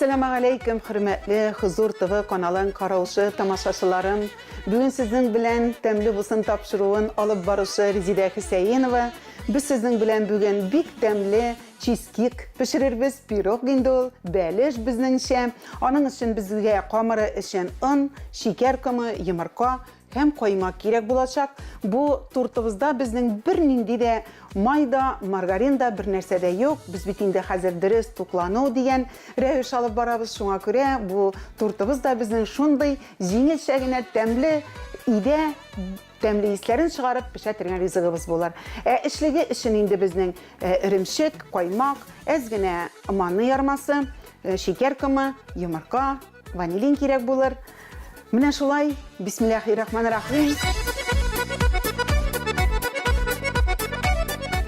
Әссәламәгаләйкем, хөрмәтле Хозур ТВ каналын караучы тамашачыларым. Бүген сезнең белән Тәмле булсын тапшыруын алып баручы Резидә Хөсәенова. Без сезнең белән бүген бик тәмле чизкейк пешерербез, пирог инде ул, бәлеш безнеңчә. Аның өчен безгә камыры өчен он, шикәр комы, йомырка, Һәм каймак кирәк булачак. Бу тортыбызда безнең бернинди дә май да, маргарин да, бернәрсә дә юк. Без бит инде хәзер дөрес туклану дигән рәвеш алып барабыз. Шуңа күрә бу тортыбыз да безнең шундый җиңелчә генә тәмле, өйдә тәмле исләрен чыгарып пешә торган ризыгыбыз булыр. Ә эчлеге өчен инде безнең эремчек, каймак, әз генә манный ярмасы, шикәр комы, йомырка, Ванилин кирәк булыр. Менә шулай, бисмиллахи рахман рахим.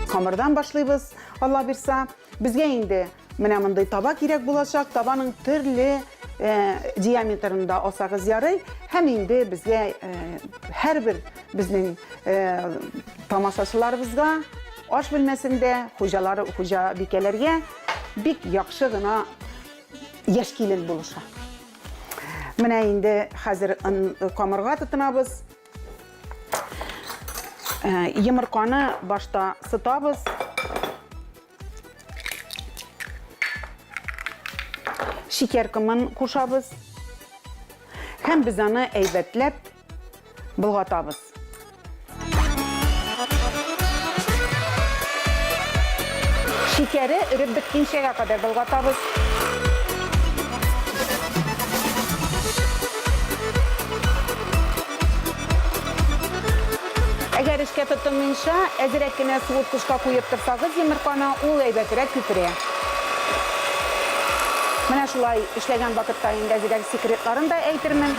Камырдан башлыйбыз, Алла бирса. Безгә инде менә мондый таба кирәк булачак. Табаның төрле э, диаметрында алсагыз ярый. Һәм инде безгә э, һәрбер безнең э, тамашачыларыбызга аш бүлмәсендә хуҗалары хуҗабикәләргә бик яхшы гына Яшь килен булыша. Менә инде хәзер камырга тотынабыз. Э, йомырканы башта сытабыз. Шикәр комын кушабыз. Һәм без аны әйбәтләп Болгатабыз. Шикәре эреп беткәнчәгә кадәр болгатабыз. Әгәр эшкә тотынмыйнча, әзрәк кенә суыткычка куеп торсагыз йомырканы, ул әйбәтрәк күперә. Менә шулай эшләгән вакытта инде әзрәк секретларын да әйтермен.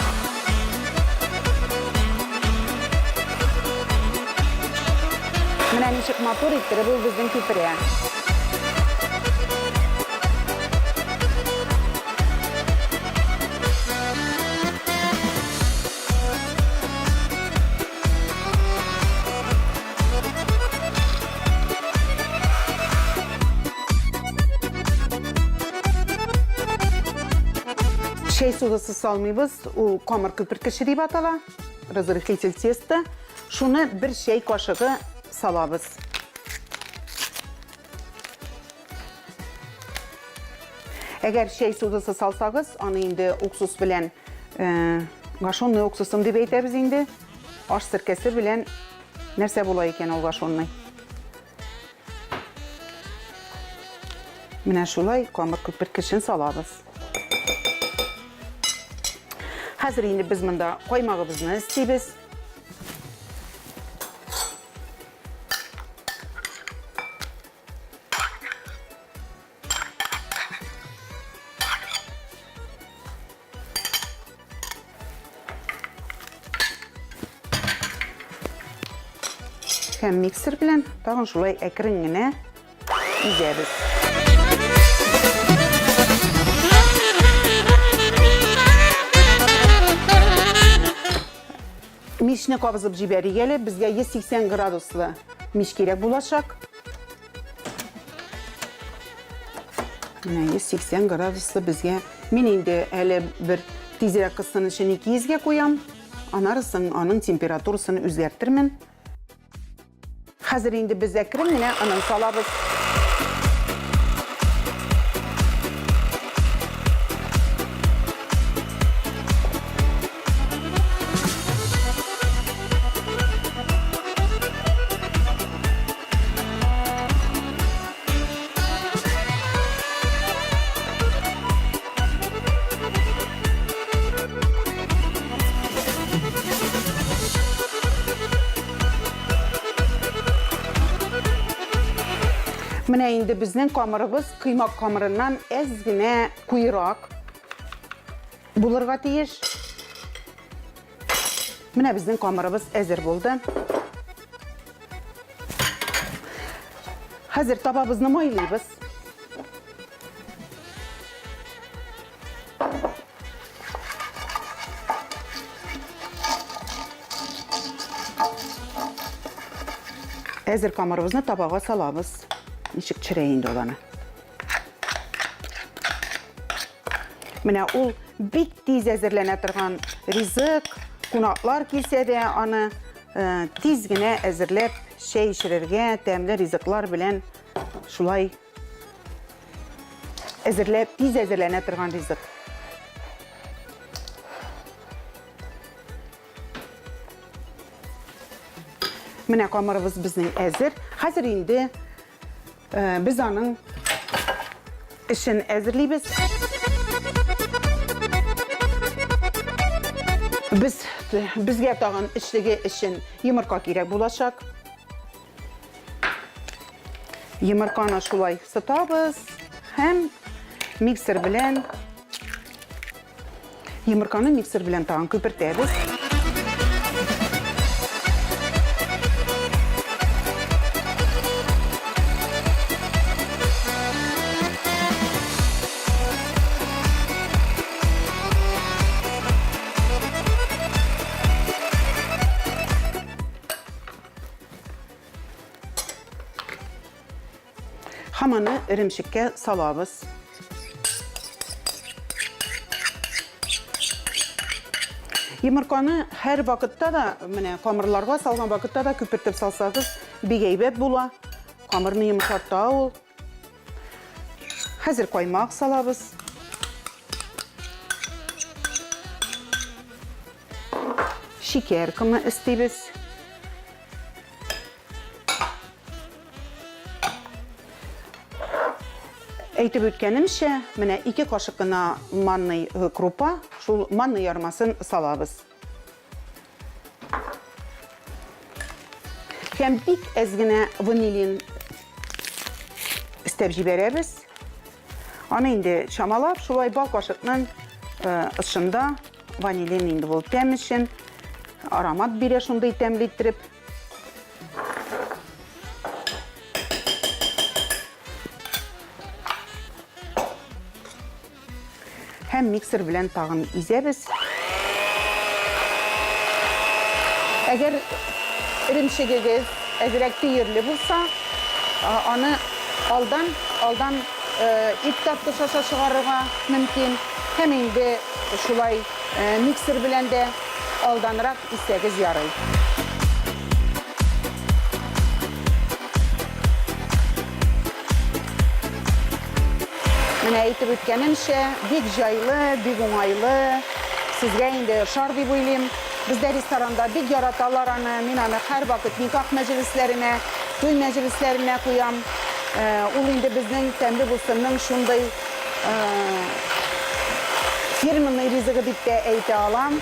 Менә ничек матур иттереп ул безнең күперә. Чәй содасы салмыйбыз, ул камыр күперткече дип атала, разрыхлитель теста. Шуны бер чәй кашыгы салабыз. Әгәр чәй содасы салсагыз, аны инде уксус белән э, гашенный уксусом дип әйтәбез инде. Аш серкәсе белән нәрсә була икән ул гашенный? Менә шулай камыр күперткечен салабыз. Хәзер инде без монда каймагыбызны өстибез. Һәм миксер белән тагын шулай әкрен генә изәбез. Мичне кабызып җибәрик әле. Безгә 180 градуслы мич кирәк булачак. Менә 180 градуслы безгә. Мин инде әле бер тизрәк кызсын өчен 200 гә куям. Анарысын аның температурасын үзгәртермен. Хәзер инде без әкрен генә онын салабыз. Менә инде безнең камырыбыз коймак камырыннан әз генә куерак булырга тиеш. Менә безнең камырыбыз әзер булды. Хәзер табабызны майлыйбыз. Әзер камырыбызны табага салабыз. Ничек төшерә инде ул аны. Менә ул бик тиз әзерләнә торган ризык. Кунаклар килсә дә аны э, тиз генә әзерләп чәй эчерергә, тәмле ризыклар белән шулай әзерләп, тиз әзерләнә торган ризык. Менә камырыбыз безнең әзер. Хәзер инде э, без аның эшен әзерлибез. Без безгә тагын эчлеге өчен йомырка кирәк булачак. Йомырканы шулай сытабыз һәм миксер белән Йомырканы миксер белән тагын күпертәбез. Һәм аны эремчеккә салабыз. Йомырканы һәр вакытта да, менә камырларга салган вакытта да күпертеп салсагыз, бик әйбәт була. Камырны йомшарта ул. Хәзер каймак салабыз. Шикәр комы өстибез. Әйтеп үткәнемчә, менә 2 кашык кына манный э, крупа, шул манный ярмасын салабыз. Һәм бик әз генә ванилин өстәп җибәрәбез. Аны инде чамалап, шулай бал кашыкның э, ышында ванилин инде ул тәм өчен аромат бирә шундый тәмле иттереп. Һәм миксер белән тагын изәбез. Әгәр эремчегегез әзрәк төерле булса, аны алдан алдан ит тарткыч аша чыгарырга мөмкин. Һәм инде шулай миксер белән дә алданрак Исәгез ярый. Менә әйтеп үткәнемчә, бик җайлы, бик уңайлы. Сезгә инде ошар дип уйлыйм. Бездә ресторанда бик яраталар аны. Мин аны һәрвакыт никах мәҗлесләренә, туй мәҗлесләренә куям. Ул инде безнең тәмле булсынның шундый Фирменный ризыгы дип тә әйтә алам.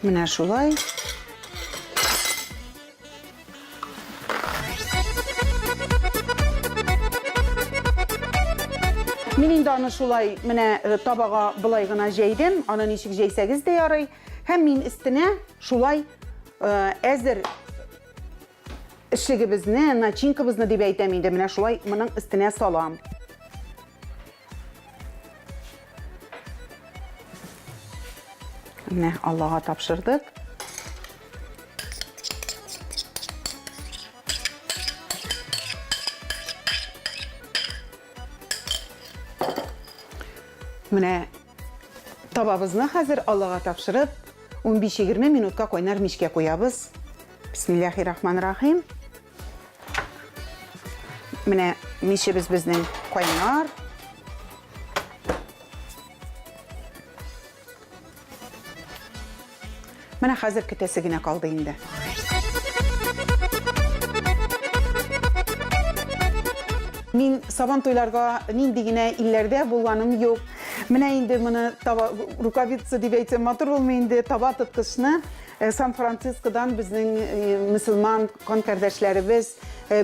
Менә шулай. Мин инде аны шулай менә э, табага былай гына җәйдем. Аны ничек җәйсәгез дә ярый. Һәм мин өстенә шулай э, әзер эшлегебезне, начинкабызны дип әйтәм инде, менә шулай моның өстенә салам. Менә Аллага тапшырдык. Менә табабызны хәзер Аллага тапшырып, 15-20 минутка кайнар мичкә куябыз. Бисмиллахи-рахман-рахим. Менә мичебез безнең кайнар. Менә хәзер көтәсе генә калды инде. Мин сабан туйларга нинди генә илләрдә булганым юк. Менә инде моны таба рукавица дип әйтсәм матур булмый инде, таба тоткычны. Сан-Францискодан безнең мөселман кан кардәшләребез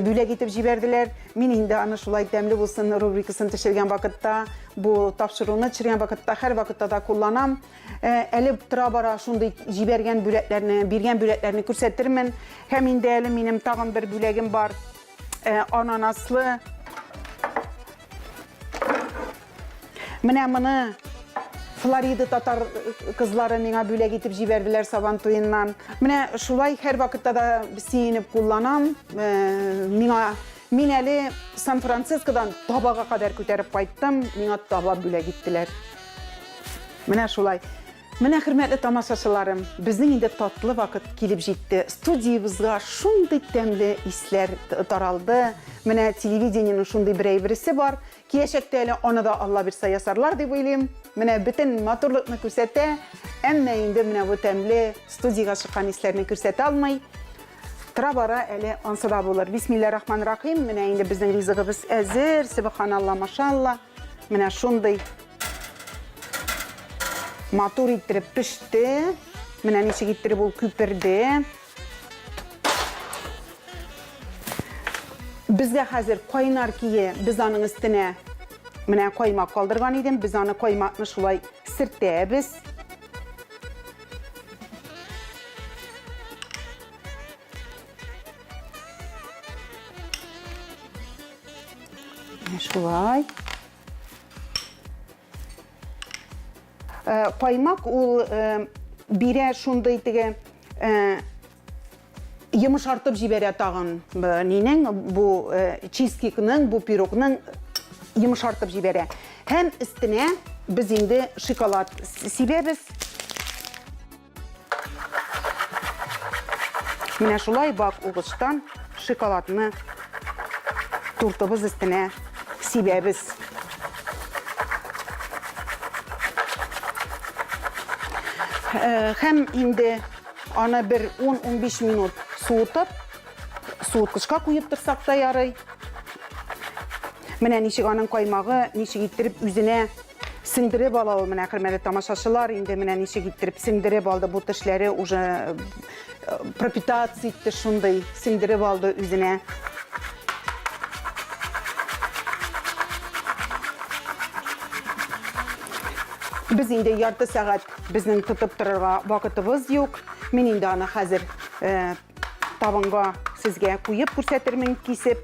бүләк итеп җибәрделәр. Мин инде аны шулай тәмле булсын рубрикасын төшергән вакытта, бу тапшыруны төшергән вакытта һәр вакытта да кулланам. Әле тора-бара шундый җибәргән бүләкләрне, биргән бүләкләрне күрсәтермен. Һәм инде әле минем тагын бер бүләгем бар. Ананаслы. Менә моны Флорида татар кызлары миңа бүләк итеп җибәрделәр Сабан туеннан. Менә шулай һәр вакытта да сөенеп кулланам. Миңа мин әле Сан-Францискодан табага кадәр күтәреп кайттым, миңа таба бүләк иттеләр. Менә шулай. Менә, хөрмәтле тамашачыларым, безнең инде татлы вакыт килеп җитте. Студиябезгә шундый тәмле исләр таралды. Менә телевидениенең шундый бер әйбересе бар. Киләчәктә әле аны да Алла бирса ясарлар дип уйлыйм. Менә бөтен матурлыкны күрсәтә, әмма инде менә бу тәмле студиягә чыккан исләрне күрсәтә алмый. Тора-бара әле ансы да булыр. Бисмилла рахман рахим. Менә инде безнең ризыгыбыз әзер. Сөбханалла, машалла. Менә шундый матур иттереп пеште. Менә ничек иттереп ул күперде. Безгә хәзер кайнар кие, без аның өстенә менә каймак калдырган идем. Без аны каймакны шулай сертәбез. Менә шулай. Э, каймак ул э, бирә шундый теге э, йомшартып җибәрә тагын нинең бу чизкейкның, бу пирогның йомшартып җибәрә. Һәм өстенә без инде шоколад сибәбез. Менә шулай вак угычтан шоколадны тортыбыз өстенә сибәбез. Э, һәм инде аны бер 10-15 минут суытып, суыткычка куеп торсак та ярый. Менә ничек аның каймагы, ничек иттереп үзенә Сеңдереп ала ул менә, хөрмәтле тамашачылар, инде менә ничек иттереп сеңдереп алды бу тешләре уже э, пропитаться итте шундый, сеңдереп алды үзенә. Без инде ярты сәгать безнең тотып торырга вакытыбыз юк. Мин инде аны хәзер э, табынга сезгә куеп күрсәтермен кисеп.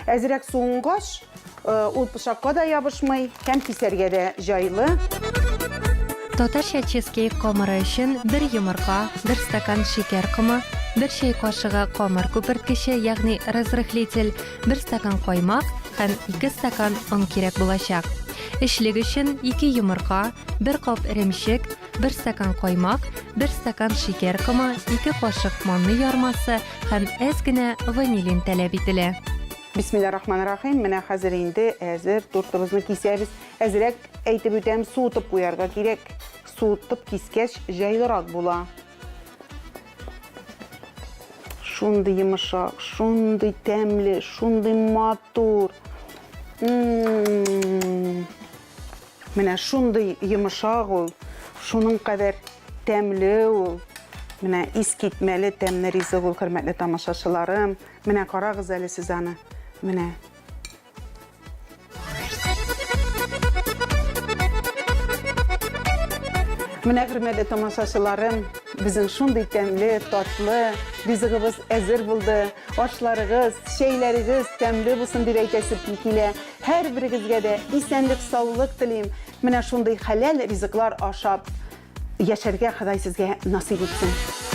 Әзрәк суынгач, э, ул пычакка да ябышмый һәм кисәргә дә җайлы. Татарча чизкейк камыры өчен бер йомырка, бер стакан шикәр комы, бер чәй кашыгы камыр күперткече, ягъни разрыхлитель, бер стакан каймак һәм ике стакан он кирәк булачак. Эчлек өчен ике йомырка, бер кап эремчек, бер стакан каймак, бер стакан шикәр комы, ике кашык манный ярмасы һәм әз генә ванилин таләп ителә. Бисмилла рахман рахим. Менә хәзер инде әзер тортыбызны кисәбез. Әзрәк әйтеп үтәм, суытып куярга кирәк. Суытып кискәч җайлырак була. Шундый йомшак, шундый тәмле, шундый матур. М-м-м. Менә шундый йомшак ул, шуның кадәр тәмле ул. Менә искитмәле тәмле ризык ул, хөрмәтле тамашачыларым. Менә карагыз әле сез аны. Менә. Менә хөрмәтле тамашачыларым, безнең шундый тәмле, татлы ризыгыбыз әзер булды. Ашларыгыз, чәйләрегез тәмле булсын дип әйтәсе килә. Һәрберегезгә дә исәнлек-саулык телим. Менә шундый хәләл ризыклар ашап яшәргә Ходай сезгә насыйп итсен.